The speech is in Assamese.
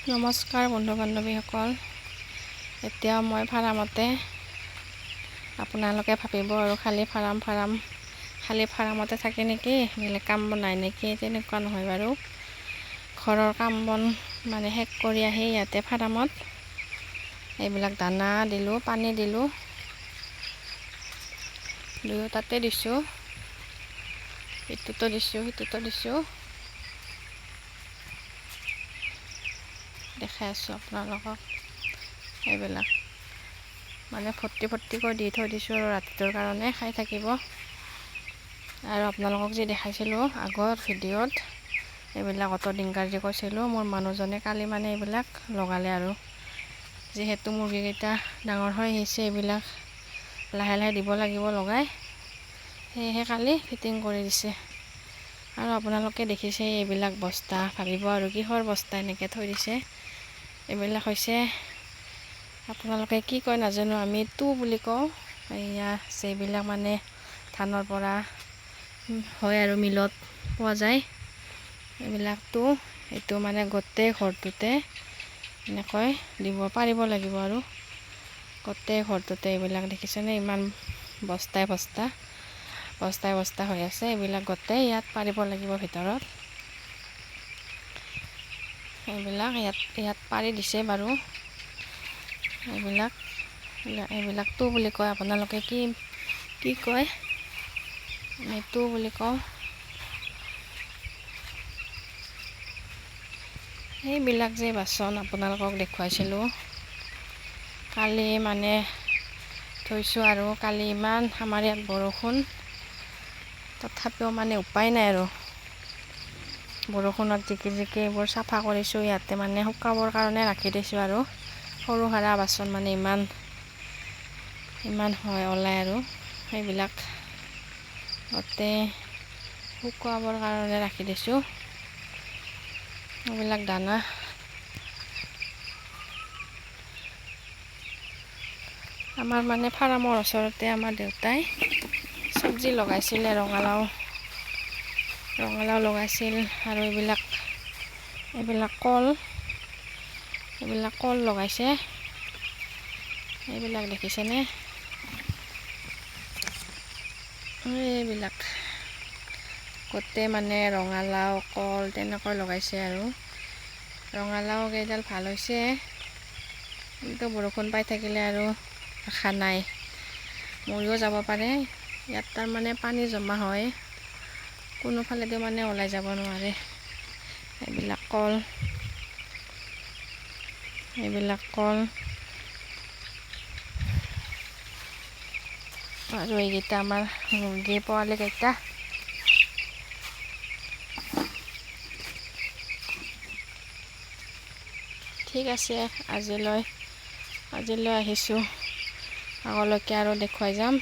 নমস্কাৰ বন্ধু বান্ধৱীসকল, এতিয়া মই ফাৰ্মতে। আপোনালোকে ভাবিব আৰু খালী ফাৰ্ম ফাৰ্ম খালী ফাৰ্মতে থাকে নেকি, বেলেগ কাম বন নাই নেকি? তেনেকুৱা নহয় বাৰু। ঘৰৰ কাম বন মানে শেষ কৰি আহি ইয়াতে ফাৰ্মত এইবিলাক দানা দিলোঁ, পানী দিলোঁ, দুয়োটাতে দিছোঁ, ইটোতো দিছোঁ সিটোতো দিছোঁ। দেখাই আছোঁ আপোনালোকক। এইবিলাক মানে ভৰ্তি ভৰ্তিকৈ দি থৈ দিছোঁ আৰু ৰাতিটোৰ কাৰণে খাই থাকিব। আৰু আপোনালোকক যি দেখাইছিলোঁ আগৰ ভিডিঅ'ত, এইবিলাক অট' ডিংকাৰ যে কৈছিলোঁ, মোৰ মানুহজনে কালি মানে এইবিলাক লগালে। আৰু যিহেতু মুৰ্গীকেইটা ডাঙৰ হৈ আহিছে, এইবিলাক লাহে লাহে দিব লাগিব লগাই, সেয়েহে কালি ফিটিং কৰি দিছে। আৰু আপোনালোকে দেখিছে এইবিলাক বস্তা, ভাবিব আৰু কিহৰ বস্তা এনেকৈ থৈ দিছে। এইবিলাক হৈছে, আপোনালোকে কি কয় নাজানো, আমি টু বুলি কওঁ। এয়া এইবিলাক মানে ধানৰ পৰা হয় আৰু মিলত পোৱা যায় এইবিলাক টু। এইটো মানে গোটেই ঘৰটোতে এনেকৈ দিব পাৰিব লাগিব। আৰু গোটেই ঘৰটোতে এইবিলাক দেখিছেনে, ইমান বস্তাই বস্তা বস্তাই বস্তা হৈ আছে। এইবিলাক গোটেই ইয়াত পাৰিব লাগিব ভিতৰত। এইবিলাক ইয়াত ইয়াত পাৰি দিছে বাৰু। এইবিলাক এইবিলাক টু বুলি কয়, আপোনালোকে কি কি কয়? আমি টু বুলি কওঁ। সেইবিলাক যে বাচন আপোনালোকক দেখুৱাইছিলোঁ কালি, মানে থৈছোঁ। আৰু কালি ইমান আমাৰ ইয়াত বৰষুণ, তথাপিও মানে উপায় নাই আৰু বৰষুণত জিকি জিকি এইবোৰ চাফা কৰিছোঁ। ইয়াতে মানে শুকাবৰ কাৰণে ৰাখি দিছোঁ। আৰু সৰু সুৰা বাচন মানে ইমান ইমান হয় ওলায় আৰু সেইবিলাক গোটেই শুকুৱাবৰ কাৰণে ৰাখি দিছোঁ। এইবিলাক দানা। আমাৰ মানে ফাৰ্মৰ ওচৰতে আমাৰ দেউতাই চব্জি লগাইছিলে, ৰঙালাও ৰঙালাও লগাইছিল। আৰু এইবিলাক এইবিলাক কল, এইবিলাক কল লগাইছে। এইবিলাক দেখিছেনে? এইবিলাক গোটেই মানে ৰঙালাও, কল তেনেকৈ লগাইছে। আৰু ৰঙালাও কেইডাল ভাল হৈছে, কিন্তু বৰষুণ পাই থাকিলে আৰু আশা নাই, মৰিও যাব পাৰে। ইয়াত তাৰমানে পানী জমা হয়, কোনোফালেদি মানে ওলাই যাব নোৱাৰে। এইবিলাক কল, এইবিলাক কল। আৰু এইকেইটা আমাৰ মুৰ্গী পোৱালিকেইটা। ঠিক আছে, আজিলৈ আজিলৈ আহিছোঁ, আগলৈকে আৰু দেখুৱাই যাম।